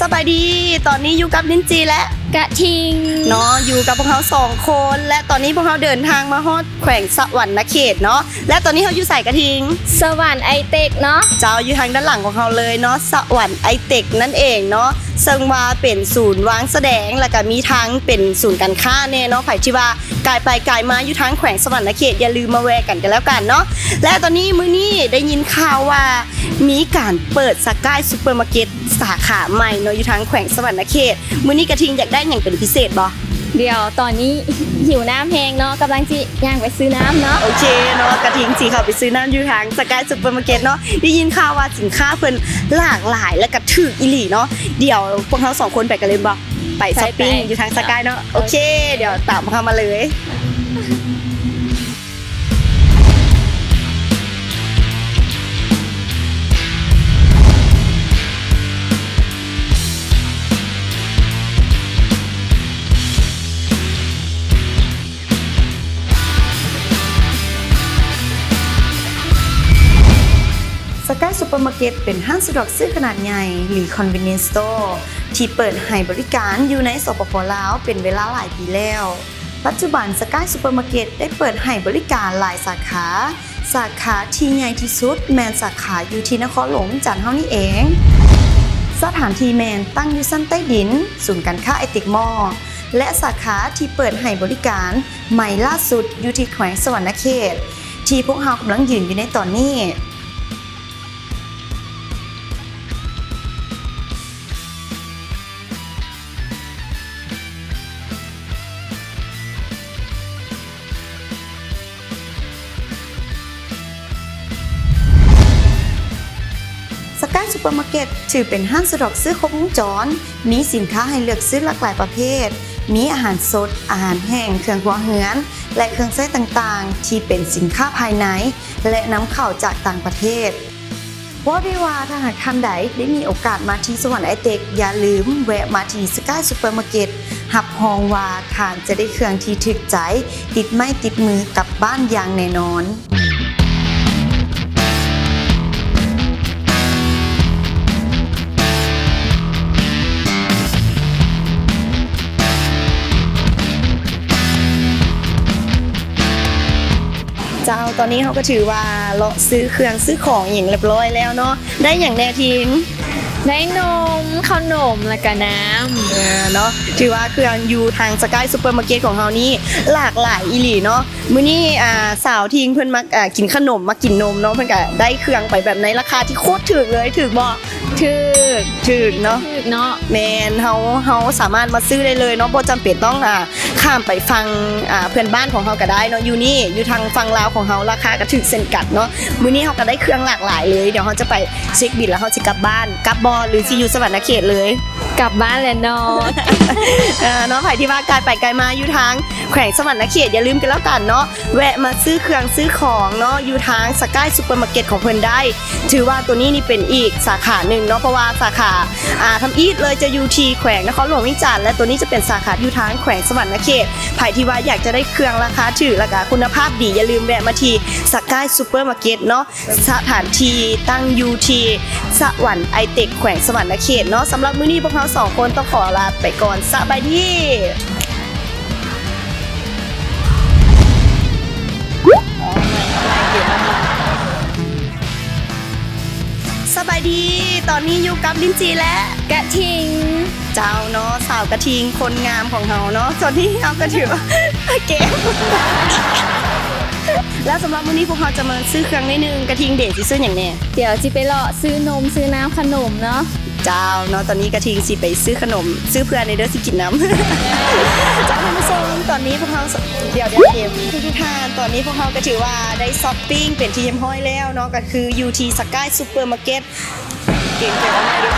ສະບາຍດີ ຕອນນີ້ຢູ່ກັບລິນຈີ ແລະ ກະທິງ ເນາະ ຢູ່ກັບພວກເຮົາສອງຄົນ ແລະ ຕອນນີ້ພວກເຮົາເດີນທາງມາຮອດແຂວງສະຫວັນນະເຂດເນາະ ແລະ ຕອນນີ້ເຮົາຢູ່ໃສ ກະທິງ? ສະຫວັນໄອເຕັກເນາະ ເຈົ້າ ຢູ່ທາງດ້ານຫຼັງຂອງເຮົາເລີຍເນາະ ສະຫວັນໄອເຕັກນັ້ນເອງເນາະ ເຊິ່ງວ່າເປັນສູນວາງສະແດງ ແລ້ວກະມີທັງເປັນສູນການຄ້າແດ່ເນາະ ໃຜທີ່ວ່າ ກາຍໄປກາຍມາຢູ່ທາງແຂວງສະຫວັນນະເຂດ ຢ່າລືມມາແວ່ກັນກັນແລ້ວກັນເນາະ ແລະ ຕອນນີ້ມື້ນີ້ໄດ້ຍິນຂ່າວວ່າມີການເປີດສະກາຍຊຸບເປີມາເກັດສາຂາໃໝ່ເນາະ ຢູ່ທາງແຂວງສະຫວັນນະເຂດ ມື້ນີ້ກະທິງຢາກໄດ້ຫຍັງເປັນພິເສດບໍ່? ດຽວຕອນນີ້ຫິວນ້ຳແຮງເນາະ ກຳລັງຊິຍ່າງໄປຊື້ນ້ຳເນາະ ໂອເຄເນາະ ກະທິງຊິເຂົ້າໄປຊື້ນ້ຳຢູ່ທາງສະກາຍຊຸບເປີມາເກັດເນາະ ໄດ້ຍິນຂ່າວວ່າສິນຄ້າເພິ່ນຫຼາກຫຼາຍ ແລະ ກະຖືກອີ່ຫຼີເນາະ ດຽວພວກເຮົາສອງຄົນໄປກັນເລີຍບໍ່? ໄປ ໄປ ຊັອບປິງ ໄປ ຢູ່ທາງ ເອີ ສະກາຍເນາະ ໂອເຄ ໂອເຄ ດຽວຕາມເຮົາມາເລີຍ. ສະກາຍຊຸບເປີມາເກັດ ເປັນຮ້ານສະດວກຊື້ຂະໜາດໃຫຍ່ ຫຼື Convenience Store ທີ່ເປີດໃຫ້ບໍລິການຢູ່ໃນ ສປປ ລາວ ເປັນເວລາຫຼາຍປີແລ້ວ. ປັດຈຸບັນ ສະກາຍຊຸບເປີມາເກັດ ໄດ້ເປີດໃຫ້ບໍລິການຫຼາຍສາຂາ, ສາຂາທີ່ໃຫຍ່ທີ່ສຸດແມ່ນສາຂາຢູ່ທີ່ນະຄອນຫຼວງວຽງຈັນເຮົານີ້ເອງ. ສະຖານທີ່ແມ່ນຕັ້ງຢູ່ຊັ້ນໃຕ້ດິນ ສູນການຄ້າໄອເຕັກມໍ ແລະ ສາຂາທີ່ເປີດໃຫ້ບໍລິການໃໝ່ລ່າສຸດຢູ່ທີ່ແຂວງສະຫວັນນະເຂດ ທີ່ພວກເຮົາກຳລັງຢືນຢູ່ໃນຕອນນີ້. ສະກາຍຊຸບເປີມາເກັດ ຖືເປັນຮ້ານສະດວກຊື້ຄົບວົງຈອນ, ມີສິນຄ້າໃຫ້ເລືອກຊື້ຫຼາກຫຼາຍປະເພດ, ມີອາຫານສົດ, ອາຫານແຫ້ງ, ເຄື່ອງຄົວເຮືອນ ແລະ ເຄື່ອງໃຊ້ຕ່າງໆ ທີ່ເປັນສິນຄ້າພາຍໃນ ແລະ ນຳເຂົ້າຈາກຕ່າງປະເທດ. ເວົ້າໄດ້ວ່າ ຖ້າຫາກທ່ານໃດໄດ້ມີໂອກາດມາທີ່ສະຫວັນໄອເຕັກ ຢ່າລືມແວະມາທີ່ສະກາຍຊຸບເປີມາເກັດ ຮັບຮອງວ່າທ່ານຈະໄດ້ເຄື່ອງທີ່ຖືກໃຈ ຕິດໄມ້ຕິດມືກັບບ້ານຢ່າງແນ່ນອນ. ເຈົ້າ ຕອນນີ້ເຮົາກະຖືວ່າເລາະຊື້ເຄື່ອງຊື້ຂອງອີ່ຫຍັງລຽບລ້ອຍແລ້ວເນາະ ໄດ້ຫຍັງແນ່ທິງ? ໄດ້ນົມ ເຂົ້າໜົມ ແລ້ວກະນ້ຳ ເອີ ເນາະ ຖືວ່າເຄື່ອງຢູ່ທາງສະກາຍຊຸບເປີມາເກັດຂອງເຮົານີ້ຫຼາກຫຼາຍອີ່ຫຼີເນາະ ມື້ນີ້ ອ່າ ສາວທິງເພິ່ນມັກ ອ່າ ກິນຂະໜົມ ມັກກິນນົມເນາະ ເພິ່ນກະໄດ້ເຄື່ອງໄປແບບໃນລາຄາທີ່ໂຄດຖືກເລີຍ ຖືກບໍ່? ຖືກ ຖືກເນາະ ຖືກເນາະ ແມ່ນ ເຮົາ ເຮົາສາມາດມາຊື້ໄດ້ເລີຍເນາະ ບໍ່ຈຳເປັນຕ້ອງ ອ່າ ຂ້າມໄປຝັ່ງ ອ່າ ເພື່ອນບ້ານຂອງເຮົາກະໄດ້ເນາະ ຢູ່ນີ້ ຢູ່ທາງຝັ່ງລາວຂອງເຮົາລາຄາກະຖືກເຊັ່ນກັນເນາະ ມື້ນີ້ເຮົາກະໄດ້ເຄື່ອງຫຼາກຫຼາຍເລີຍ ດຽວເຮົາຈະໄປເຊັກບິນ ແລ້ວເຮົາຊິກັບບ້ານ ກັບບໍ່ ຫຼືຊິຢູ່ສະຫວັນນະເຂດເລີຍ? ກັບບ້ານແຫຼະເນາະ ເອີ ເນາະ ໃຜທີ່ວ່າກາຍໄປກາຍມາຢູ່ທາງແຂວງສະຫວັນນະເຂດ ຢ່າລືມກັນແລ້ວກັນເນາະ ແວະມາຊື້ເຄື່ອງຊື້ຂອງເນາະ ຢູ່ທາງສະກາຍຊຸບເປີມາເກັດຂອງເພິ່ນໄດ້ ຖືວ່າໂຕນີ້ນີ້ເປັນອີກສາຂາໜຶ່ງເນາະ ເພາະວ່າສາຂາ ອ່າ ທຳອິດເລີຍຈະຢູ່ທີ່ແຂວງນະຄອນຫຼວງວຽງຈັນ ແລະ ໂຕນີ້ຈະເປັນສາຂາຢູ່ທາງແຂວງສະຫວັນນະເຂດ ໃຜທີ່ວ່າຢາກຈະໄດ້ເຄື່ອງລາຄາຖືກ ແລ້ວກະຄຸນນະພາບດີ ຢ່າລືມແວະມາທີ່ສະກາຍຊຸບເປີມາເກັດເນາະ ສະຖານທີ່ຕັ້ງຢູ່ທີ່ສະຫວັນໄອເຕັກ ແຂວງສະຫວັນນະເຂດເນາະ ສຳລັບມື້ນີ້ພວກເຮົາສອງຄົນຕ້ອງຂໍລາໄປກ່ອນ ສະບາຍດີ. ສະບາຍດີ ຕອນນີ້ຢູ່ກັບລິນຈີ ແລະ ກະທິງ ເຈົ້າເນາະ ສາວກະທິງຄົນງາມຂອງເຮົາເນາະ ຕອນນີ້ເຮົາກະຖືວ່າ ເກມ ແລ້ວສຳລັບມື້ນີ້ພວກເຮົາຈະມາຊື້ເຄື່ອງໜ້ອຍໜຶ່ງ ກະທິງເດ ຊິຊື້ຫຍັງແນ່? ດຽວຊິໄປເລາະຊື້ນົມ ຊື້ນ້ຳ ຂະໜົມເນາະ. ເຈົ້າເນາະ ຕອນນີ້ກະທິງຊິໄປຊື້ຂະໜົມ ຊື້ເພື່ອແນ່ເດີ ຊິກິນນຳ. ເຈົ້າທ່ານຜູ້ຊົມ ຕອນນີ້ພວກເຮົາ ດຽວ ດຽວເກມ ທຸກໆທ່ານ ຕອນນີ້ພວກເຮົາກະຖືວ່າໄດ້ຊັອບປິງເປັນທີ່ຮຽບຮ້ອຍແລ້ວເນາະ ກະຄືຢູ່ທີ່ສະກາຍຊຸບເປີມາເກັດ ເກມ ເກມເອົາໃໝ່ເດີ